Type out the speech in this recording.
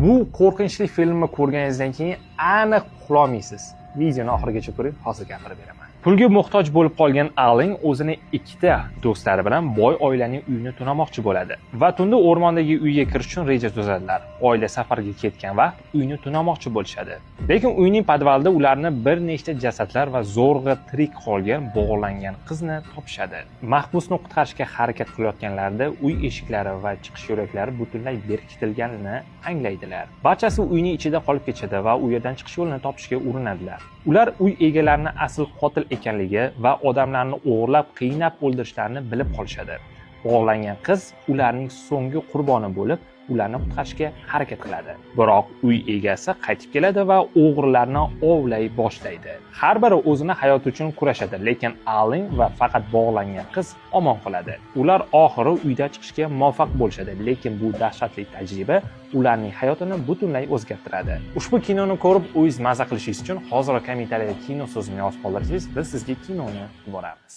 Bu qo'rqinchli filmni ko'rganingizdan keyin aniq uxlolmaysiz. Videoni oxirigacha ko'ring, hozir gapirib beraman. Pulga muhtoj bo'lib qolgan Allen o'zini ikkita do'stlari bilan boy oilaning uyini tunamoqchi bo'ladi va tunda o'rmondagi uyga kirish uchun reja tuzadilar. Oila safarga ketgan vaqt uyni tunamoqchi bo'lishadi. Lekin uyning podvalida ularni bir nechta jasadlar va zo'rg'a tirik qolgan bog'langan qizni topishadi. Mahbusni qutqarishga harakat qilayotganlarida uy eshiklari va chiqish yo'laklari butunlay berkitilganini anglaydilar. Barchasi uyning ichida qolib ketishadi va u yerdan chiqish yo'lini topishga urinadilar. Ular uy egalarini asl qotil ekanligi va odamlarni o'g'irlab, qiynab o'ldirishlarini bilib qolishadi. Bog'langan qiz ularning so'nggi qurboni bo'lib, ularni qutqarishga harakat qiladi. Biroq uy egasi qaytib keladi va o'g'rilarni ovlay boshlaydi. Har biri o'zini hayoti uchun kurashadi, lekin Allen va faqat bog'langan qiz omon qoladi. Ular oxiri uydan chiqishga muvaffaq bo'lishadi, lekin bu dahshatli tajriba ularning hayotini butunlay o'zgartiradi. Ushbu kinoni ko'rib, o'zingiz maza qilishingiz uchun hoziroq kommentariyada "kino" so'zini yozib qoldirsangiz, biz sizga kinoni yuboramiz.